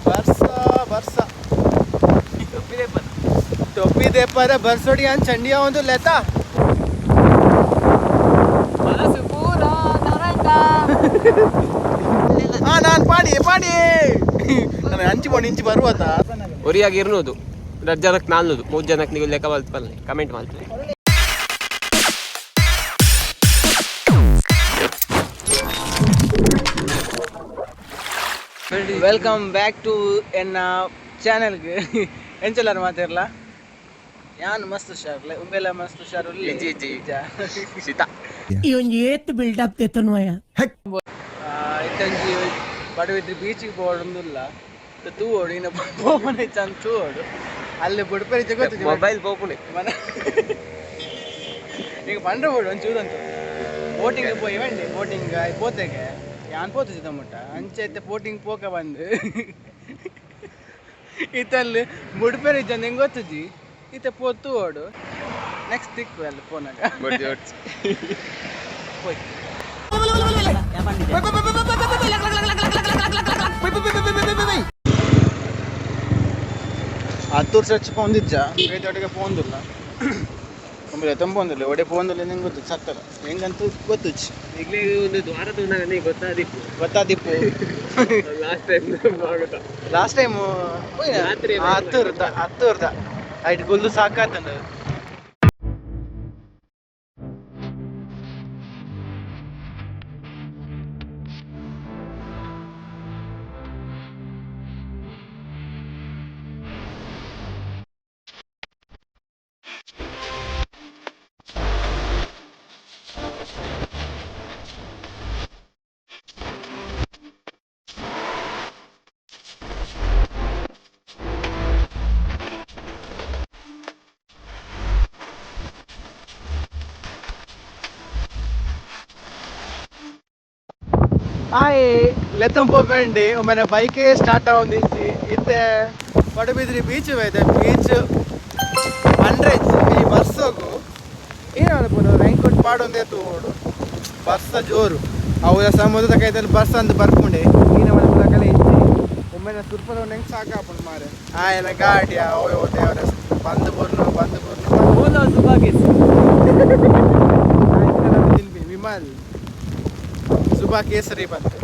ಬರ್ಸ ಬರ್ಸ ಟೊಪ್ಪಿ ದೇಪಾರ ಬರ್ಸೋಡಿ ಅನ್ ಚಂಡಿಯ ಒಂದು ಲೆತಾ. ಮನಸ್ಸು ಪೂರ ತರಂಗ. ಹಾ, ನಾನು ಪಾಡಿ ಪಾಡಿ, ನಾನು ಅಂಚಿ ಪೋಂಡು ಇಂಚಿ ಬರುವತ. ಒರಿಯಾಗಿ ಇರ್ನೋದು ರಡ್ ಜನಕ್ಕೆ ನಾಲ್ನೂದು, ಮೂರು ಜನಕ್ಕೆ ನೀವು ಲೆಕ್ಕ ಮಲ್ಪಲ್ಲೆ, ಕಮೆಂಟ್ ಮಾಡ್ತೀವಿ. Welcome back to ಎನ್ನ ಚಾನೆಲ್ಗೆ. ಎಂಚೆಲ್ಲಾರು ಮಾತಿರ್ಲ? ಯಾನ್ ಮಸ್ತ್ ಹುಷಾರ್ಲೆ, ಉಂಬೆಲ್ಲ ಮಸ್ತ್ ಹುಷಾರು. ಇಜ್ಜಿ, ಇಜ್ಜಿ. ಸೀತಾ. ಈ ಒಂಜಿ ಏತ್ ಬಿಲ್ಡಪ್ ದೆತ್ತೊನ್ವಯ. ಇತ್ತಂಜಿ ಪಡುಬಿದ್ರಿ ಬೀಚಿಗೆ ಪೋಡೊಂದುಲ್ಲ, ತೂವೋಡು ಇನ್ನ ಪೋಪನೆ ಚಂದ ತೂವೋಡು. ಅಲ್ಲಿ ಬುಡ್ಪರಿ ಜಗತ್ತು. ಮೊಬೈಲ್ ಪೋಪುಣೆ. ಮನ ಈಗ ಪಂಡ್ರೆ ಬೋಡು ಒಂಚೂರಂತು ಬೋಟಿಂಗ್ ಪೋಯಿ ಬಂಡಿ. ಬೋಟಿಂಗ್ ಪೋತೆಗೆ ಯಾನ್ ಪೋತು ಮುಟ್ಟ ಅಂಚೆ ಬೋಟಿಂಗ್ ಪೋಕ ಬಂದು ಇತ್ತಲ್ಲಿ ಮುಡ್ಪೆರಿ ಜನ ಹೆಂಗ್ ಗೊತ್ತುಜಿ. ಇತ್ತೆ ಪೋತು ಓಡು, ನೆಕ್ಸ್ಟ್ ದಿಕ್ಕು ಅಲ್ಲಿ ಪೋನಾಗ. ಪೋಯ್. ಹತ್ತೂರು ಸರ್ಚ್ ಪೋಂದಿಜ್ಜ, ಬೇತೊಟ್ಟಿಗೆ ಪೋಂದಿಲ್ಲ, ಒಂಬೆ ತಂಪೊಂದಿಲ್ಲ, ಒಡೆ ಪೋಂದಿಲ್ಲ. ನಿಂಗೆ ಗೊತ್ತು ಸತ್ತಲ್ಲ ಹೆಂಗಂತೂ ಗೊತ್ತುಜಿ. ಈಗಲೇ ಒಂದು ದ್ವಾರ ತೂನಾಗ ಗೊತ್ತಾದಿಪ್ಪು. ಗೊತ್ತಾದಿಪ್ಪು. ಲಾಸ್ಟ್ ಟೈಮ್ ಆಗುತ್ತಾ? ಲಾಸ್ಟ್ ಟೈಮ್ ರಾತ್ರಿ. ಹತ್ತೂರ್ದ ಹತ್ತೂರ್ದ ಐಟ್ ಗುಲ್ದು ಸಾಕಾತಂದು. ಹಾಯ್, ಲೆತ್ತಂಪೋಪಂಡಿ ಒಮ್ಮೆ ಬೈಕೇ ಸ್ಟಾರ್ಟ್ ಆವೊಂದಿಜ್ಜಿ. ಇತ್ತೆ ಪಡುಬಿದ್ರಿ ಬೀಚ್ ಇದೆ, ಬೀಚ್ ಹಂಡ್ರೆಡ್ ಈ ಬರ್ಸೋಗು ಏನು ಪುನಃ ರೈನ್ ಕೋಟ್ ಪಾಡೊಂದೇ ತೂವೋಡು. ಬರ್ಸ ಜೋರು, ಅವು ಸಮುದ್ರದ ಕೈದಲ್ಲಿ ಬರ್ಸ ಅಂದ್ ಬರ್ಪುಂಡೆ. ಈನ ಮಲ್ಪುನಕಲೆ ಇಜ್ಜಿ. ಒಮ್ಮೆ ಸುರ್ಪದ ಹೆಂಗೆ ಸಾಕಾಪುಂಡು ಮಾರೆ. ಆ ಎಲ್ಲ ಗಾಡಿ, ಓ ದೇವರ, ಬಂದು ಬುರ್ನು ಬಂದು ಬುರ್ನು. ಬೋಲೋ ಸುಬಾಗಿಸ್. ತಿನ್ಬಿ ವಿಮಲ್ ಸುಬಾ ಕೇಸರಿ ಬಂತು.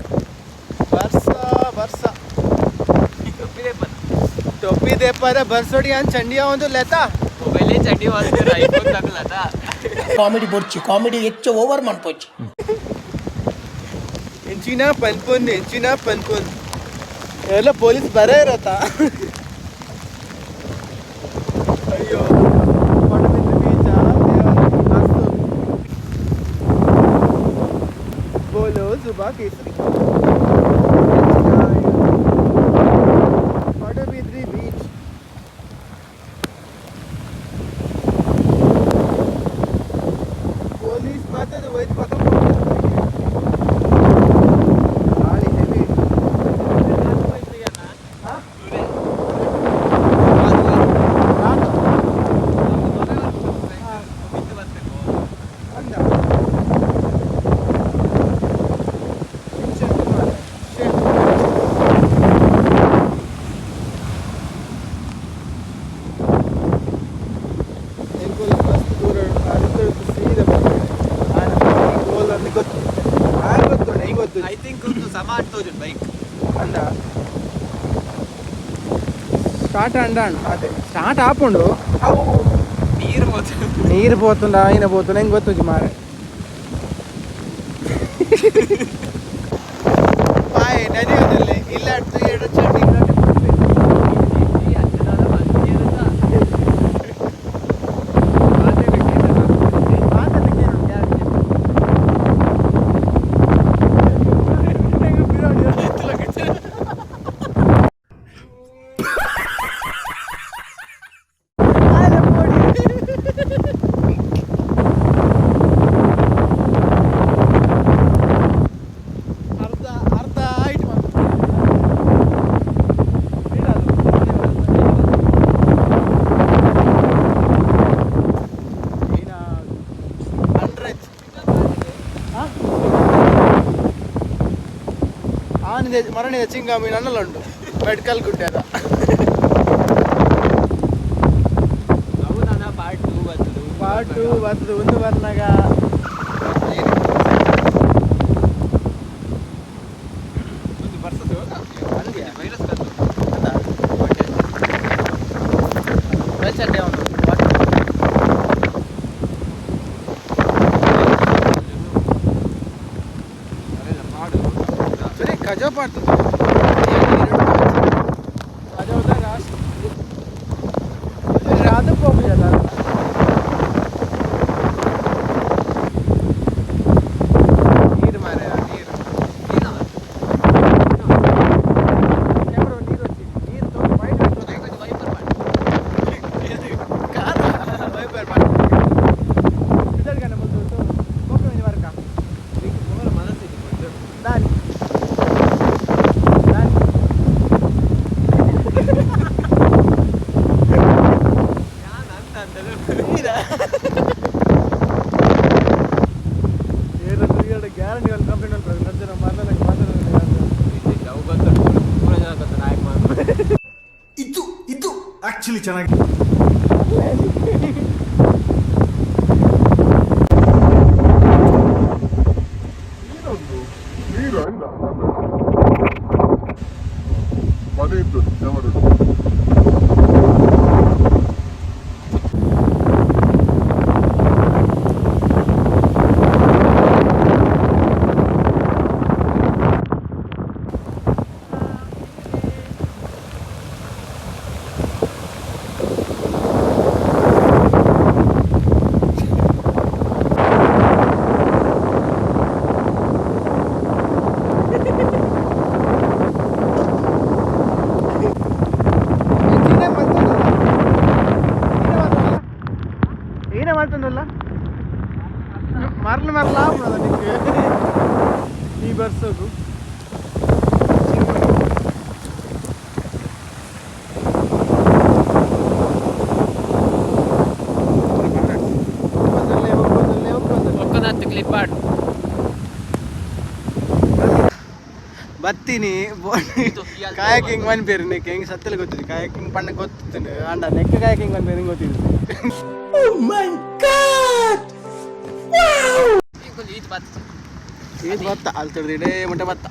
ಬರ್ಸ ಬರ್ಸ ಟೊಪ್ಪಿ ದೇಪಾರ ಬರ್ಸೋಡಿ ಅನ್ ಚಂಡಿಯ ಒಂದು ಲೆತಾ. ಮೊಬೈಲೇ ಚಂಡಿ ಮಾಡ್ತಾರೆ, ಐಫೋನ್ ತಗೊಳ್ಳದ. ಕಾಮಿಡಿ ಬೊಡ್ಚಿ, ಕಾಮಿಡಿ ಹೆಚ್ಚು ಓವರ್ ಮನ್ಪೊಚ್ಚಿ. ಎಂಚಿನ ಪನ್ಪೊಂದು, ಎಂಚಿನ ಪನ್ಪೊಂದು, ಎಲ್ಲ ಪೊಲೀಸ್ ಬರೇ ಇರತ್ತ. ಅಯ್ಯೋ, ಬೀಚ ಬೋಲೋ ಸುಬಾ ಕೇಸರಿ. ಪಡುಬಿದ್ರಿ ಬೀಚ್ ಪೊಲೀಸ್ ಬರ್ತದೆ, ಒಯ್ದು ಪಕ್ಕ. ಗಾಳಿ ಹೆವಿ. ಗೊತ್ತು. I think ಒಂದು ಸಮ ತೋಜುಂಡು ಬೈಕ್. ಅಂದ ಸ್ಟಾರ್ಟ್ ಅಂಡ ಅದೇ ಸ್ಟಾರ್ಟ್ ಆಪುಂಡು. ನೀರು ಹೋತು. ನೀರು ಪೋತುಂಡ, ಐನ ಪೋತುಂಡ, ಹೆಂಗೆ ಗೊತ್ತುಜಿ ಮಾರೆ. ಬಾಯ್ ನದಿಯೋದಿಲ್ಲ ಇಲ್ಲ ಎರಡು ಚಂಡಿ. ಅರ್ಧ ಅರ್ಧ ಆಯ್ತು. ಮರಣಿದ ಚಿಂಗಾಮಿ ನನ್ನಲ್ಲ ಉಂಟು. ಮೆಡಿಕಲ್ ಗುಡ್ಡೆ ಅದ. ಅವು ನನ್ನ ಪಾರ್ಟ್ 2 ಬರ್ತದೆ. ಪಾರ್ಟ್ 2 ಬರ್ತದೆ ಒಂದು ಬರ್ನಾಗ. ಒಂದು ಬರ್ತದೆ. ವೈರಸ್ ಬಂತು. ಬೆಲ್ಚಡ್ಡೆ ಅವನು. ಸರಿ, ಕಜೋ ಪಾಡ್ತದೆ. ರಾಧ ಪೋಪುಜಲ್ಲ. ನೀರು ಮಾರಾಯ, ನೀರು. ಕ್ಯಾಮ್ರಾ ನೀರು ಹಚ್ಚಿ. ನೀರು ತಗೊಂಡು ಬೈಟ್ ಕಾರ್ ವೈಪರ್ ಮಾಡಿ. ಬಿದರ್ಗನ ಬಂದು ಪೋಪು ವರ್ಗ. ದಾನಿ ದಾನಿ. ಗ್ಯಾರಂಟಿ ಅಲ್ಲಿ ಕಂಪ್ಲೇಂಟ್ ಮಾಡ್ತಾರೆ. ರಜ್ಜನ ಮಾರ್ಲ ಮಾತಾಡೋದು. ಅವು ಗೊತ್ತು, ಪೂರ ಜನ ಗೊತ್ತು ನಾಯಕ್ ಮಾಡು. ಇದು ಇದು ಆಕ್ಚುಲಿ ಚೆನ್ನಾಗಿ ನೀರು ಇಲ್ಲ, ಮನೆ ಇದ್ದು ಕ್ಯಾಮರಾ. ಏನೇ ಮಾಡ್ತಾನಲ್ಲ, ಮರ್ಲು ಮರ್ಲ ಆಗ್ಬಿಡೋದ ನಿಂಗೆ ಈ ಬರ್ಸೋದು. ಒಕ್ಕನತ್ತು ಕ್ಲಿಪ್ ಆಡು. ಬತ್ತೀನಿ. ಕಾಯಕಿಂಗ್ ಮನ್ಪೇರು ನೆಕ್ ಹೆಂಗ್ ಸತ್ತಲು ಗೊತ್ತಿದೆ. ಕಾಯಕಿಂಗ್ ಪಣ್ಣ ಗೊತ್ತಿತ್ತು ಅಂಡ ನೆಕ್ ಕಾಯಕಿಂಗ್ ಮನ್ಪೇರು ಗೊತ್ತಿದೆ. ಈತ್ ಬತ್ತು. ಇದು ಬತ್ತ ಅಲ್ಲಿ ತಡ್ದು ಇಡೇ ಮಟ್ಟ ಬತ್ತ.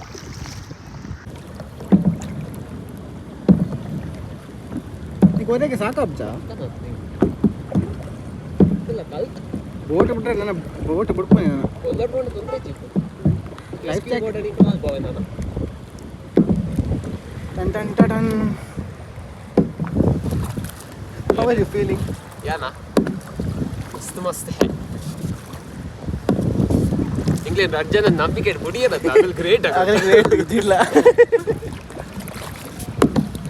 ನೀ ಸಾಕಬ್ಜ ಬೋಟ್ ಬಿಟ್ರೆ ನನ್ನ ಬೋಟ್ ಬಿಡ್ಕೊಂಡು ನಾನು. Life jacket. Ton ton ton. How are you feeling? Yana ಮಸ್ತ್ ಮಸ್ತ್ ಹೈ. ಇಂಗ್ಲೆಂಡ್ ಅರ್ಜನ ನಂಬಿಕೆ ಮುಡಿಯದ ಗ್ರೇಟ್. ಆಗಲೇ ಗ್ರೇಟ್ ಇದ್ದಿಲ್ಲ.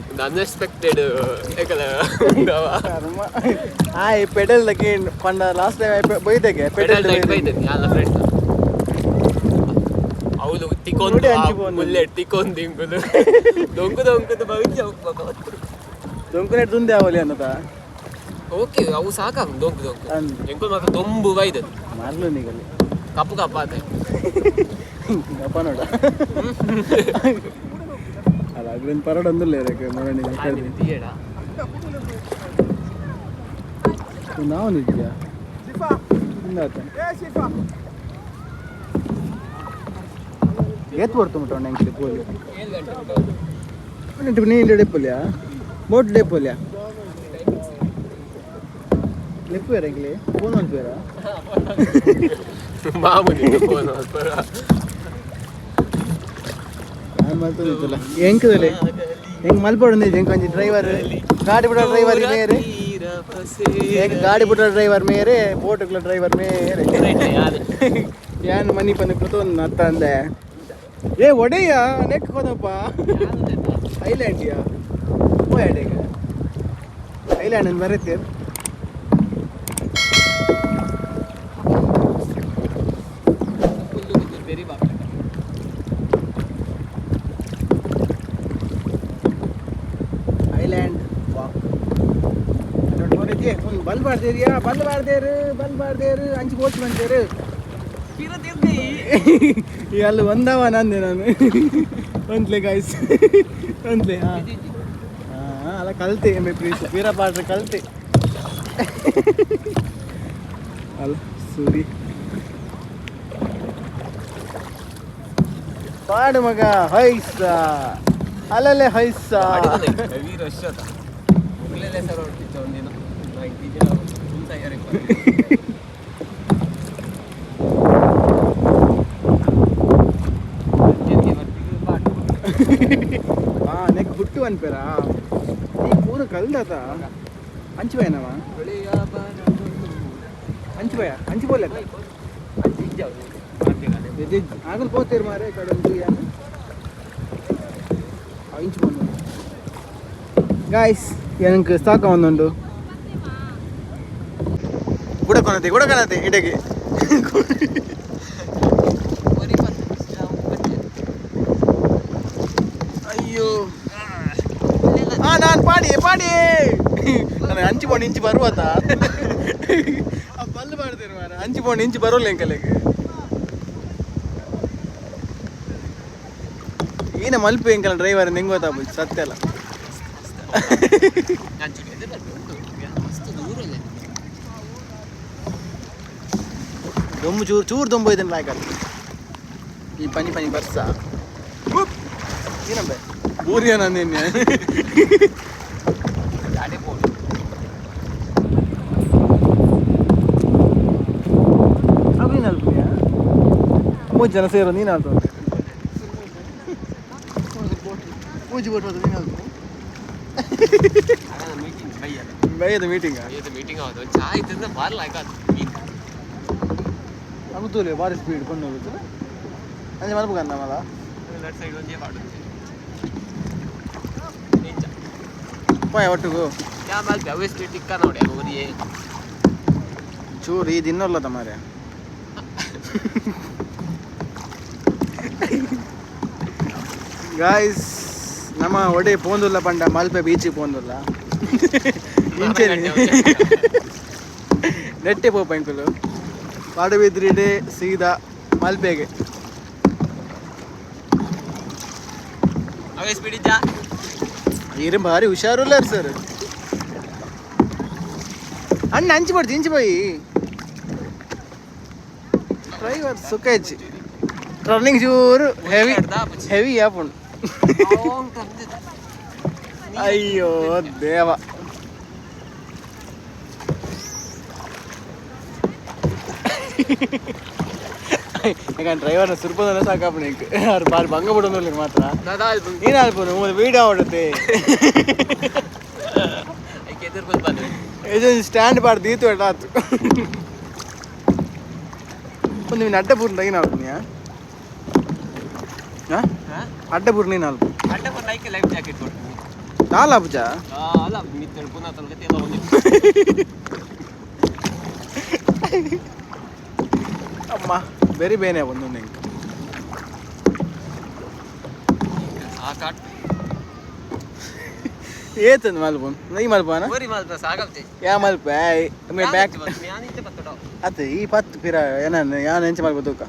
ಒಂದು ಅನ್ಎಕ್ಸ್ಪೆಕ್ಟೆಡ್ ಏಕಲ. ಕರ್ಮ. ಆಯ್ ಪೆಡಲ್ ದಕ್ಕೆ ಪಂಡ ಲಾಸ್ಟ್ ಟೈಮ್ ಬೈದಕ್ಕೆ. ಪೆಡಲ್ ಟೈಟ್ ಬೈದನಿ ಯಾಲ ಫ್ರೆಂಡ್ ಅವಳು ತಿಕ್ಕೊಂದು. ನೋಡಿ ಅಂಚಿ ಪೋಂದು. ಬುಲೆಟ್ ತಿಕ್ಕೊಂದು ಇಂಗುದು ದೊಂಕು ದೊಂಕುದು ಭವಿಷ್ಯ. ದೊಂಕುನೆಟ್ ದುಂದೆ ಅವಲಿ ಅನ್ನದ. ಓಕೆ, ಅವು ಸಾಕ ದೊಂಕು ದೊಂಕು. ಅಂದ್. ಎಂಕುಲು ಮಾತ್ರ ದೊಂಬು ಬೈದದು. ಮಾರ್ಲು ನೀಗಲ್ಲಿ. ಕಪ್ಪು ಕಪ್ಪ ಆತ. ಗಪ್ಪ ನೋಡ ಅಲ್ಲ, ಅಗ್ಲಿಂದ ಪರಡ್ ಅಂದಿಲ್ಲ ರೇಖೆ ಮರಣಿ. ತೀಯಡ. ನಾವು ನಿಜ ಏತ್ ಬರ್ತುಂಟು ಎಂಕ್ಲೆ ಪೋಲಿ ನೀನು ಡೆಪ್ಪೊಲಿಯಾ ಬೋಟ್ ಡೆಪ್ಪೊಲಿಯಾ ಲೆಪ್ಪುವೇರ ಎಂಕ್ಲೆ ಫೋನ್ ಮನ್ಪುವೇರ? ಮಾಮೂಲಿ ಫೋನ್. ನಾನು ಮಲ್ತೊಂದಿತ್ತಲ್ಲ ಎಂಕದಲೆ ಹೆಂಗ್ ಮಲ್ಪೊಡು ಎಂಕ್ ಒಂಜಿ ಡ್ರೈವರ್ ಗಾಡಿ ಬಿಡೋ ಡ್ರೈವರ್ ಮೇರೆ. ಎಂಕ್ ಗಾಡಿ ಬಿಡೋ ಡ್ರೈವರ್ ಮೇರೆ, ಬೋಟ್ಗಳ ಡ್ರೈವರ್ ಮೇರೆ. ಯಾನ್ ಮನಿ ಪಂದು ಕೃತೊಂದು ಅತ್ತ ಅಂದೆ. ಏ ಒಡೆಯ ನೆಕ್ ಹೋದಪ್ಪ ಐಲ್ಯಾಂಡಿಯಾ ಪೋಯಾಡ. ಈಗ ಐಲ್ಯಾಂಡ್ ಅಂತ ಬರತ್ತೆ. ಐಲ್ಯಾಂಡ್ ವಾಕ್ ಒಂದು ಬಲ್ ಬಾರ್ದೇರಿಯಾ, ಬಲ್ ಬಾರ್ದೇರು, ಬಲ್ ಬಾರ್ದೇರು. ಅಂಚು ಬೋಟ್ ಬಂತೇರು. ಈ ಅಲ್ಲಿ ಒಂದವ ನಂದೆ ನಾನು. ಒಂದ್ಲೆ ಗಾಯ್ಸ್, ಒಂದ್ಲೆ. ಹಾಂ ಹಾಂ, ಅಲ್ಲ ಕಲ್ತೆ ಎಂಬೆ ಪ್ಲೀಸ್ ವೀರ ಪಾಡ್ರೆ ಕಲ್ತೆ ಅಲ್ಲ. ಸುರಿ ಪಾಡು ಮಗ ಹೊಯ್ಸ ಅಲ್ಲಲ್ಲೇ ಹೊಯ್ಸ. ಹೆವಿ ರಶ್ ಅದ. ಮುಗ್ಲೆಲ್ಲ ಸರ್ ಹೊರ್ಟಿತ್ತು ಒಂದಿನ. ಫುಲ್ ತಯಾರಿ. ಹಾಂ, ನೆಕ್ ಹುಟ್ಟು ಅನ್ಪೇರಾ ಈ ಪೂರ ಕಲ್ದಾತ. ಅಂಚುಬಾಯನವ ಅಂಚುಬಾಯ ಅಂಚು ಬೋಲೆ ಆಗಲು ಪೋತೇರು ಮಾರೆ ಕಡೆ ಒಂದು ಏನು ಇಂಚು ಬಂದು. ಗಾಯ್ಸ್, எனக்கு ಸಾಕ ಒಂದುಂಡು ಗುಡಕೊನತೆ ಗುಡಕೊನತೆ ಇಡಗೆ. ಅಯ್ಯೋ, ಹಾ, ನಾನು ಪಾಡಿ ಪಾಡಿ, ನಾನು ಅಂಚು ಪೋಂಡು ಇಂಚು ಬರುವತ ಬಲ್ಲು ಮಾಡ್ತೀರಿ ಮಾರ. ಅಂಚು ಪೋಂಡು ಇಂಚು ಬರೋಲ್ಲ ಎಂಕಲೆಗೆ. ಈನ ಮಲ್ಪು ಎಂಕಲ ಡ್ರೈವರ್ ನಿಂಗೋತಾ ಸತ್ಯ ಅಲ್ಲ. ದೊಂಬು ಚೂರು ಚೂರು ದೊಂಬು ಇದನ್ನ ಲಾಯ್ಕಲ್ಲ. ಈ ಪನಿ ಪನಿ ಬರ್ಸ ಏನಂಬೆ ಬೂರಿಯ ನಂದಿನ್ಯ. ಅದು ನೀನು ಅಲ್ಪುನಿಯ ಮೂರು ಜನ ಸೇರೋ ನೀನು ಅಲ್ಪ ಪೂಜೆ ಕೊಟ್ಟು ನೀನು ಅಲ್ಪ. Meeting ಬೈಯದ meeting. ಮೀಟಿಂಗ್ ಆಗೋದು ಚಾ ಇದ್ದಂದ್ರೆ ಬಾರ್ಲ ಆಯ್ತು. ಅಗುತ್ತೂಲೆ ಭಾರಿ ಸ್ಪೀಡ್ ಕೊಂಡು ಹೋಗುತ್ತೆ ಅಂಜೆ ಮಲ್ಪು ನಮ್ಮಲ್ಲ. ಲೆಫ್ಟ್ ಸೈಡ್ ಒಂದೇ ಮಾಡುತ್ತೆ. ಪೋಯ ಒಟ್ಟಿಗೂ. ಯಾ ಮಲ್ಪ ಅವೇ ಸ್ಪೀಡ್ ತಿಕ್ಕ ನೋಡಿ ಊರಿಗೆ. ಚೂರು ಈ ದಿನ್ನಲ್ಲ ತಮಾರೆ. ಗಾಯ್ಸ್, ನಮ್ಮ ಒಡೆ ಪೋಂದುಲ್ಲ ಪಂಡ ಮಲ್ಪೆ ಬೀಚಿಗೆ ಪೋಂದುಲ್ಲ ಇಂಚೆ ನೆಟ್ಟೆ ಪೋಪ ಎಂಕುಲು ಪಡುಬಿದ್ರಿಡೆ ಸೀದಾ ಮಲ್ಪೆಗೆ. ಅವೇ ಸ್ಪೀಡ್ ಇದ್ದ. ಈರು ಭಾರಿ ಹುಷಾರುಲ್ಲ ಸರ್. ಅಣ್ಣ ಅಂಚು ಪಡ್ತು ಇಂಚು ಪೋಯಿ. ಡ್ರೈವರ್ ಸುಖ ಹೆಚ್ಚು ರನ್ನಿಂಗ್ ಚೂರು ಹೆವಿ ಹೆವಿ ಆಪುಂಡು. ಅಯ್ಯೋ ದೇವ. ಯಾಕಂದ್ರೆ ಡ್ರೈವರ್ನ ಸುರ್ಪದನ್ನ ಸಾಕಾಪುಣ ಇಂಕ್ ಅವ್ರು ಬಾರಿ ಭಂಗ ಬಿಡೋದು ಮಾತ್ರ. ನೀನು ಅಲ್ಪುನು ಮೂಲ ವೀಡಿಯೋ ಆಡುತ್ತೆ. ಇದು ಸ್ಟ್ಯಾಂಡ್ ಬಾರ್ದು ದೀತು ಆತು. ಒಂದು ನೀನು ಅಡ್ಡ ಪೂರ್ಣ ನೀನು ಅಲ್ಪುನಿಯಾ? ಅಡ್ಡ ಪೂರ್ಣ ನೀನು ಅಲ್ಪ. ಅಡ್ಡ ಪೂರ್ಣ ಐಕೆ ಲೈಫ್ ಜಾಕೆಟ್ ಕೊಡ್ತೀನಿ. ದಾಲ ಪೂಜಾ. ಅಲ್ಲ ಮಿತ್ತಳು ಪುನಃ ತನಕ ತೇಲ ಒಂದು. ಅಮ್ಮ ಬೇರೆ ಬೇನೆ ಒಂದೊಂದು ಇಂಕ್. ಸಾಕಾಟ್. ಏತಂದು ಮಲ್ಪುನ್ ನೈ ಮಲ್ಪಾನ. ಊರಿ ಮಲ್ಪ ಸಾಕಾಗ್ತದೆ. ಯಾ ಮಲ್ಪ ಬ್ಯಾಕ್. ಯಾನಿತ್ತೆ ಪತ್ತಡ. ಅತ್ತೆ ಈ ಪತ್ತು ಪಿರ ಏನ ಯಾನ್ ಎಂಚ ಮಲ್ಪ ತೂಕ.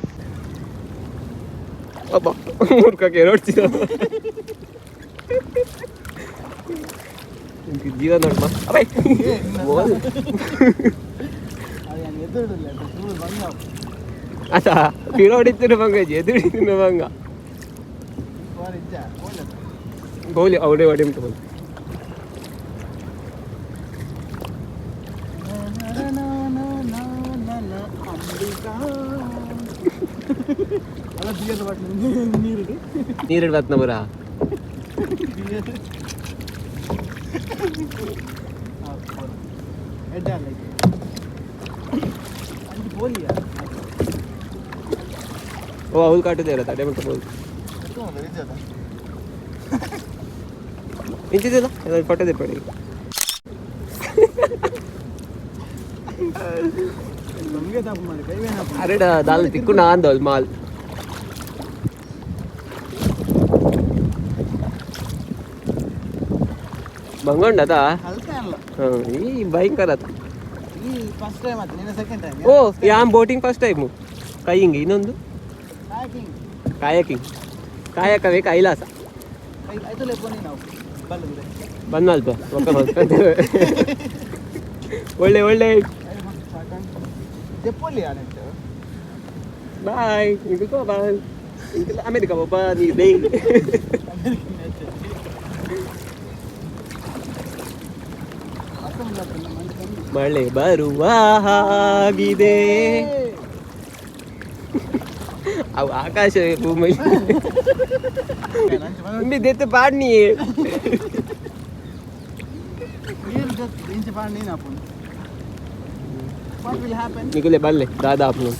ಅಬ್ಬ ಮೂರ್ಖಕ್ಕೆ ನೋಡ್ತಿದ್ದ ಜೀವ ನೋಡಮ್ಮ ಅಬ್ಬೈ. ಅದ ಪಿರ ಹೊಡಿತಿರೋ ಬಂಗ ಎದುರು ಬಂಗ ಗೋಲಿ ಅವಡೆ ಹೊಡಿ ಉಂಟು ಬಂದು. ನೀರು ಬತ್ನ ಬರ. ಓ ಅವ್ಲು ಕಾಟುದೇ ಇರತ್ತೆ ಅಡೆ ಮಟ್ಟ ಬೋದು ಇಂಚಿದಿಲ್ಲ ಫೋಟೋ ಪಡಿ. ಅರೆಡ ದಾಲ್ ತಿಕ್ಕು ಅಂದವಲ್ ಮಾಲ್. ಬಂಗೊಂಡದ ಈ ಭಯಂಕರ. ಫಸ್ಟ್ ಟೈಮ್ ಆಯ್ತು ನಿನ್ನ ಸೆಕೆಂಡ್ ಟೈಮ್? ಓ ಯಾನ್ boating first time. ಕೈಯಿಂಗ್ ಇನ್ನೊಂದು ಕಾಯಕಿಂಗ್ ಕಾಯಕವೇ ಕೈಲಾಸ. ಬಂದ್ ಅಲ್ಪ ಒಳ್ಳೆ ಒಳ್ಳೆ. Boy Ilkal boy Ilkal America ಒಬ್ಬ ನೀ. ಮಳೆ ಬರುವ ಹಾಗಿದೆ. ಅವು ಆಕಾಶ ಭೂಮಿ ದೆತ್ತು ಪಾಡ್ನಿ. ನಿಕುಲೆ ಬಲ್ಲೆ ದಾದಾ ಆಪ್ನು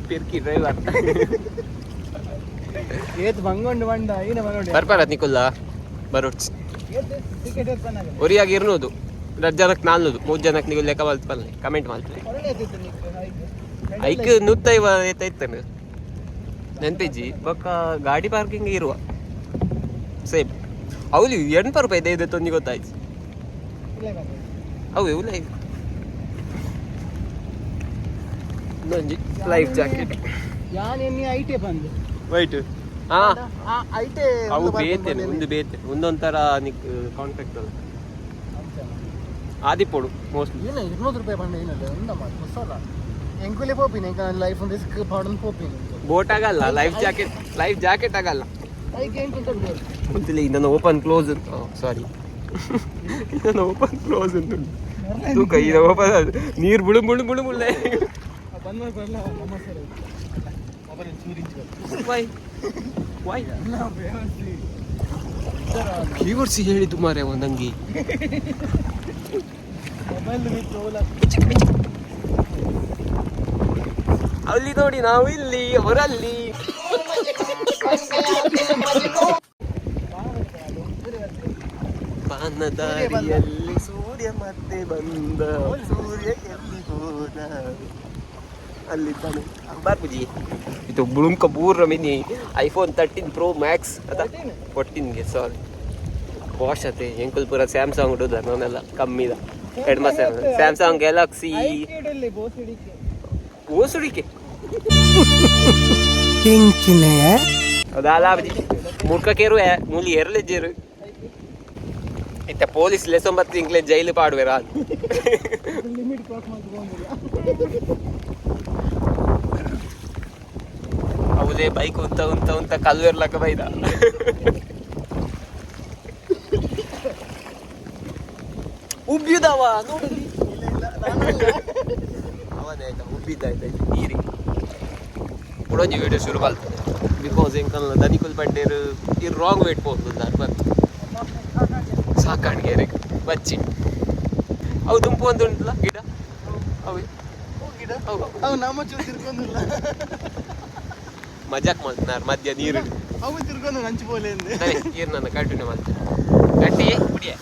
ಪಿರ್ಕಿ ಡ್ರೈವರ್. ಏತ್ ಬಂಗೊಂಡು ಬಂಡ ಈನ ಬಂಗೊಂಡು. ಬರ್ಪಾರತ್ ನಿಕುಲ್ಲ ಬರೋಟ್ಸ್. ಒರಿಯಾಗಿ ಇರ್ನೋದು ರಡ್ ಜನಕ್ಕೆ ನಾಲ್ನೂದು ಮೂರು ಜನಕ್ಕೆ ನೀವು ಲೆಕ್ಕ ಮಲ್ತ್ ಪಲ್ಲೆ ಕಮೆಂಟ್ ಮಲ್ಪಲೆ. ಐಕ್ ನೂತ್ತೈವ ಏತ ಇತ್ತಂಡು ನೆನ್ಪೇಜಿ. ಬೊಕ್ಕ ಗಾಡಿ ಪಾರ್ಕಿಂಗ್ ಇರುವ ಸೇಮ್. ಅವಲಿ 80 ರೂಪಾಯಿ ಇದೆ ಇದೆ ತೊಂದಿ ಗೊತ್ತಾಯ್ತು. ಅವು ಇವು ಲೈಫ್ ಇನ್ನೊಂಜಿ ಲೈಫ್ ಜಾಕೆಟ್. ಯಾನ್ ಎನ್ನಿ ಐಟೆ ಬಂದು. ವೈಟ್ ಹಾ. ಐಟೆ. ಅವು ಬೇತೇನೆ ಒಂದು ಬೇತೆ ಒಂದೊಂಥರ ನಿಕ್ ಕಾಂಟ್ಯಾಕ್ಟ್ ಅಲ್ಲ ಆದಿಪೋಡು ಮೋಸ್ಟ್ಲಿ. ಏನ 200 ರೂಪಾಯಿ ಬಂಡ ಏನಲ್ಲ ಉಂಡಮ್ಮ ಹೊಸಲ್ಲ ಎಂಕುಲೆ ಪೋಪಿನ ಎಂಕ ಲೈಫ್ ರಿಸ್ಕ್ ಪಾಡೊಂದು ಪೋಪಿನ. ಬೋಟ್ ಆಗಲ್ಲ, life jacket, life jacket ಆಗಲ್ಲ. ಐಕೆ ಎಂಕುಲ್ ಗೊತ್ತಿಲ್ಲ. ಇದನ್ನು ಓಪನ್ ಕ್ಲೋಸ್, ಸಾರಿ, ಇದನ್ನು ಓಪನ್ ಕ್ಲೋಸ್ ಅಂತ ತೂಕ. ಇದು ಓಪನ್, ನೀರು ಬುಳು ಬುಳು ಬುಳು ಬುಳ್ಳೆ. ಬಂದ್ ಮಾಡ್ಕೊಲ್ಲ ನಮ್ಮ sir Y Y ಕೀವರ್ಸಿ ಹೇಳಿದ್ದು ಮಾರೆ ನಂಗೆ. ಮೊಬೈಲ್ ವಿತ್ ಓಲಾ. ಅಲ್ಲಿ ನೋಡಿ, ನಾವು ಇಲ್ಲಿ, ಅವರಲ್ಲಿ. ಬಾನದಾರಿಯಲ್ಲಿ ಸೂರ್ಯ ಮತ್ತೆ ಬಂದ, ಸೂರ್ಯ ಎಲ್ಲಿ ಹೋದ? ಅಲ್ಲಿದ್ದಾನೆ. ಬಾರ್ಬುಜಿ ಇದು ಬುಳುಂಕ ಬೂರ್ರ mini iPhone 13 pro Max ಅದ 14ಗೆ, ಸಾರಿ, ವಾಶ್ ಅತೆ. ಎಂಕುಲ್ ಪೂರ ಸ್ಯಾಮ್ಸಂಗ್ ಉಡುದ ನಾನೆಲ್ಲ ಕಮ್ಮಿದ ಎಡ್ಮ ಸ್ಯಾಮ್ಸಂಗ್ ಗ್ಯಾಲಕ್ಸಿ. ಓಸುಡಿಕೆ ಅದಾಲ ಮುರ್ಕ ಕೇರುವೆ ಮೂಲಿ ಎರಲೆಜ್ಜೇರು ಇತ್ತ ಪೊಲೀಸ್ ಲೆಸೊಂಬತ್ತು ತಿಂಗ್ಳೆ ಜೈಲು ಪಾಡುವೆರ. ಲಿಮಿಟ್ ಕ್ರಾಸ್ ಮಾಡ್ಕೊಂಡಿಲ್ಲ. ಅವಲೇ ಬೈಕ್ ಉಂತ ಉಂತ ಉಂತ ಕಲ್ವೆರ್ಲಕ್ಕ ಬೈದ. ಉಬ್ಬಿದವ ನೋಡಿ ಅವನೇ ಆಯ್ತಾ ಉಬ್ಬಿದ್ದಾಯ್ತು ನೀರಿ. ಕುಡೊಂಜಿ ವಿಡಿಯೋ ಶುರು ಕಲ್ತದೆ because ಎಂಕಲ್ನ ದನಿಕುಲ್ ಬಂಡೇರು ಈ ರಾಂಗ್ ವೇಟ್ ಪೋತುಲ್ಲಾರ್ ಬರ್ ಸಾಕಾಣಿಗೆ ಬಚ್ಚಿ. ಅವು ದುಂಪು ಒಂದು ಉಂಟಲ್ಲ ಗಿಡ ಅವು. ಗಿಡ. ಅವು. ಅವು ನಮ್ಮ ಚೂರು ತಿರ್ಕೊಂಡಿಲ್ಲ. ಮಜಾಕ್ ಮಾಡ್ತಿನಾರ್ ಮಧ್ಯ ನೀರು. ಅವು ತಿರ್ಕೊಂಡು ನಂಚು ಪೋಲೆ. ನೀರು ನನ್ನ ಕಂಟಿನ್ಯೂ ಮಾಡ್ತೇನೆ ಗಟ್ಟಿ ಕುಡಿಯ.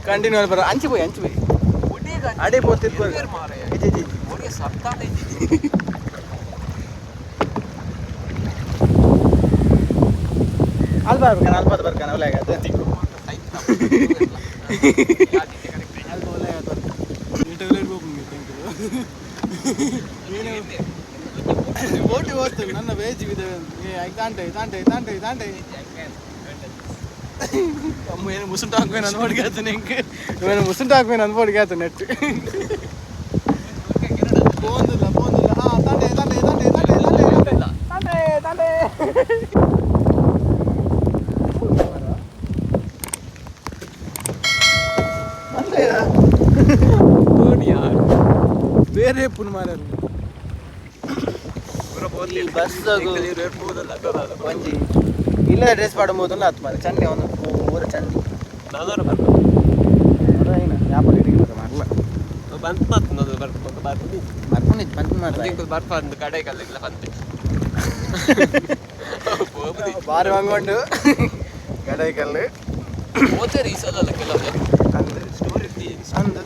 ಕಂಟಿನ್ಯೂ ಬರ ಅಂಚು ಪೋಯಿ ಅಂಚು ಪೋಯಿ ಅಡೆ ಪೋ ತಿರ್ಕೊಂಡು. ಸತ್ತಾಡ. ಅಲ್ಪ ಬರ್ಕಾನ ಅಲ್ಪ ಬರ್ಕಾನ ಒಳ್ಳೆ ಆಗತ್ತೆ. ಅಲ್ಪ ಒಳ್ಳೆ ಆಗತ್ತೆ. ಓಟಿ ಓದ್ತೇನೆ ನನ್ನ ವೇಜ್ ಇದೆ. ತಾಂಟೆ ತಾಂಟೆ ತಾಂಟೆ ತಾಂಟೆ ಅಮ್ಮ ಏನು ಮುಸುಂಟು ಹಾಕ್ಬೇನು ಅನ್ಬೋಡಿಗೆ ಇಂಕೆ ಏನು ಮುಸುಂಟು ಹಾಕ್ಬೇನು ಅನ್ಬೋಡಿಗೆ ಆಯ್ತು ನೆಟ್ ಪೋಂದಿಲ್ಲ ಪೋಂದಿಲ್ಲ. ಹಾ ತಾಂಟೆ ತಾಂಟೆ ತಾಂಟೆ ತಾಂಟೆ ತಾಂಟೆ ತಾಂಟೆ ತಾಂಟೆ. ಬೇರೆ ಪುನ್ ಮಾರರು. ಈ ಬಸ್ ಒಂಜಿ ಇಲ್ಲ ಡ್ರೆಸ್ ಪಾಡಬಹುದು ಆತ್ ಮಾರೆ ಚಂಡಿ ಒಂದು ಊರ ಚಂಡಿ. ಮರ್ಲ. ಬಂತ್ ಮತ್ತೊಂದು ಬರ್ಪ ಬರ್ಪ. ಮರ್ಪುನಿ ಬಂತ್ ಮಾರ್ರೆ. ಬರ್ಪ ಅಂದ್ ಕಡೆ ಕಲ್ಲಿಲ್ಲ ಬಂತೆ. ಬಾರಿ ವಾಂಗೊಂಡು ಕಡೈಕಲ್ಲು. ಹೋದರೆ ಈ ಸಲ ಅಲ್ಲ ಕೆಲವು ಅಂದು ಸ್ಟೋರಿ ಅಂದು.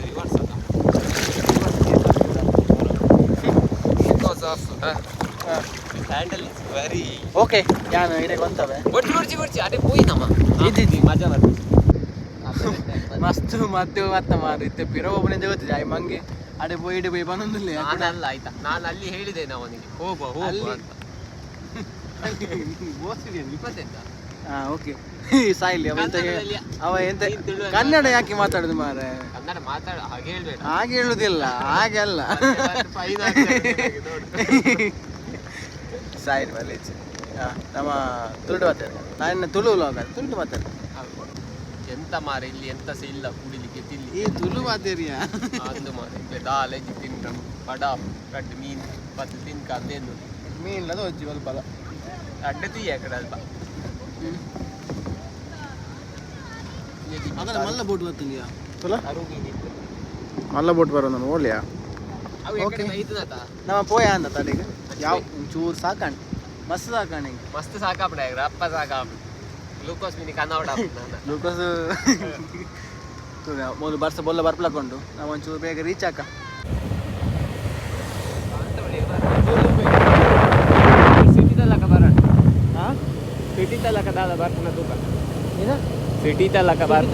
Reverse because of Sandal is very okay, ಯಾನು ಇಡೆ ಗೊಂತವೆ. ಬೊಡ್ಚಿ ಬೊಡ್ಚಿ ಬೊಡ್ಚಿ, ಅದೇ ಪೋಯಿ ನಮ್ಮ. ಇದ್ದಿದ್ದು. ಮಜಾ ಬರ್ತದೆ. ಮಸ್ತ್ ಮತ್ತೆ ಮತ್ತೆ ಮಾರು ಇತ್ತೆ ಪಿರ ಒಬ್ಬನೇ ಗೊತ್ತಿದೆ ಆಯ್ ಮಂಗೆ ಅಡೆ ಪೋಯಿ ಇಡೆ ಪೋಯಿ ಬಂದೊಂದಿಲ್ಲ. ನಾನಲ್ಲ ಆಯ್ತಾ, ನಾನು ಅಲ್ಲಿ ಹೇಳಿದೆ ನಾವು ಅವನಿಗೆ ಹೋಗುವ ಹೋಗುವ ಅಲ್ಲಿ- ಅಂತ. ಇಪ್ಪತ್ತೆಂಟ. ಹಾ ಓಕೆ, ಸಾಯಿಲಿ ಅವ ಎಂತ ಕನ್ನಡದಲ್ಲಿ ಅವ ಎಂತ ನೀನ್ ತುಳುವಲ್ಲಿ. ಕನ್ನಡ ಯಾಕೆ ಮಾತಾಡುದು ಮಾರೆ? ಕನ್ನಡ ಮಾತಾಡ ಹಾಗೆ ಹೇಳ್ಬೇಡ. ಹಾಗೆ ಹೇಳುದಿಲ್ಲ, ಹಾಗೆ ಅಲ್ಲ. ಫೈನ್ ಆಗ್ತದೆ ನಿನಗೆ ನೋಡು. ಸಾಯಿಲ್ ಮಲೇಜ್ ನಮ್ಮ ತುಳು ಮಾತಾಡ, ನಾನು ತುಳು ವ್ಲಾಗ್, ತುಳು ಮಾತಾಡ. ಹೌದು. ಎಂತ ಮಾರೆ, ಇಲ್ಲಿ ಎಂತ ಸಹ ಇಲ್ಲ ಕುಡಿಲಿಕ್ಕೆ ತಿನ್ಲಿ. ಈ ತುಳು ಮಾತೇರಿಯಾ? ಅಂದು ಮಾರೆ, ಇಲ್ಲಿ ದಾಲ್ ಎಜ್ಜಿ ತಿನ್ಕ ಬಡ ರಡ್ಡು ಮೀನು ಪತ್ತು ತಿನ್ಕ ಅಂದೇನು. ಮೀನ್ ಅದು ಹೊಜ್ಜಿ ಬಲ್ಪಲ. ಅಡ್ಡ ತೀಯ ಕಡೆ ಅಲ್ಪ. ಅದರ ಮಲ್ಲ ಬೋಟ್ ಬರ್ತಂದಿಯಾ? ತುಲ ಅರು ಮೀನು ಇತ್ತು. ಮಲ್ಲ ಬೋಟ್ ಬರೋ ನಾನು ಓಡ್ಲಿಯಾ? ಅವು Okay. ಎಕಡೆ ಐತನತ. ನಮ್ಮ ಪೋಯ ಅಂದ ತಡೆಗೆ ಯಾವ ಚೂರು ಸಾಕಣ್, ಮಸ್ತ್ ಸಾಕಣ್ ಹಿಂಗೆ. ಮಸ್ತ್ ಸಾಕಾಪಡ, ಅಪ್ಪ ಸಾಕಾಪ, ಗ್ಲೂಕೋಸ್ ಮಿನಿ ಕನ್ನಡ. ಗ್ಲೂಕೋಸ್ ಮೊದಲು ಬರ್ಸ ಬೊಲ್ಲ ಬರ್ಪ್ಲಕೊಂಡು ನಾವು ಒಂಚೂರು ಬೇಗ ರೀಚ್ ಹಾಕ. ಸಿಟಿ ತಲಕ ಬರೋಣ. ಹಾಂ. ಸಿಟಿ ತಲಕ ದಾದ ಬರ್ಪುನ ತೂಕ. ಏನ? ಸಿಟಿ ತಲಕ ಬರ್.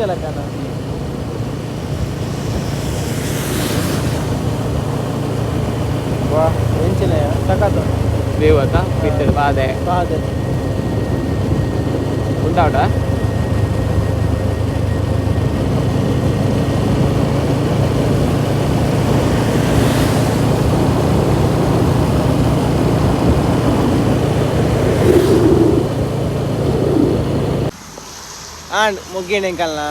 ವಾ, ಎಂಚಿನ ಸಖತ್. ದೇವತ ಬಿತ್ತದ ಬಾದೆ. ಬಾದೆ. ಉಂಟಾಟ. ಆಂಡ್ ಮುಗ್ಗಿಂಡು ಎಂಕಲ್ನ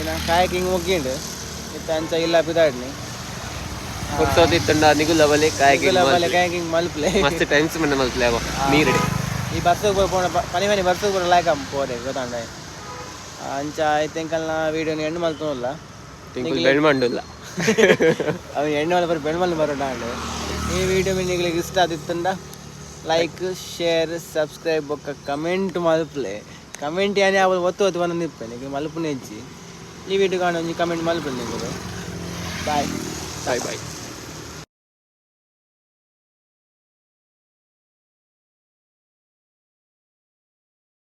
ಏನ ಕಾಯಕಿಂಗ್ ಮುಗ್ಗಿಂಡು ಇತ್ತ ಅಂಚ ಇಲ್ಲ ಪಿದಾಡ್ನಿ. ಪುರ್ಸೋದಿತ್ತುಂಡ ನಿಗುಲ ಬಲೆ ಕಾಯಕಿ. ಕಾಯಕಿಂಗ್ ಮಲ್ಪ್ಲೆ. ಮಸ್ತ್ ಟೆನ್ಸ್ ಮಣ್ಣು ಮಲ್ಪ್ಲೆ ಅವ ನೀರಡೆ. ಈ ಬರ್ಸಕ್ಕೆ ಪೋಣ ಪನಿ ಪನಿ ಬರ್ಸಕ್ಕೆ ಬರೋ ಲಾಯ್ಕ ಪೋರೆ ಗೊತ್ತಾಂಡ. ಅಂಚ ಆಯ್ತು, ಎಂಕಲ್ನ ವೀಡಿಯೋನ ಎಂಡ್ ಮಲ್ತೋಲ್ಲ. ತಿಂಗಳು ಬೆಳ್ ಮಂಡುಲ್ಲ. ಅವ ಎಣ್ಣೆ ಮಲ್ಲ ಬರೋ ಬೆಳ್ಮಲ್ ಬರೋಣ. ಈ ವಿಡಿಯೋ ನಿಗಳಿಗೆ ಇಷ್ಟ ಆದಿತ್ತಂಡ ಲೈಕ್, ಶೇರ್, ಸಬ್ಸ್ಕ್ರೈಬ್ ಬೊಕ್ಕ ಕಮೆಂಟ್ ಮಲ್ಪ್ಲೆ. ಕಮೆಂಟ್ ಯಾನೇ ಅವಳು ಒತ್ತು ಒತ್ತು ಬಂದು ನಿಪ್ಪೆ ನಿಮಗೆ ಮಲ್ಪುನೆ ಹೆಜ್ಜಿ. ಈ ವಿಡಿಯೋ ಕಾಣೋ ಒಂಜಿ ಕಮೆಂಟ್ ಮಲ್ಪಲೆ ನೀವು. ಬಾಯ್. Bye boy.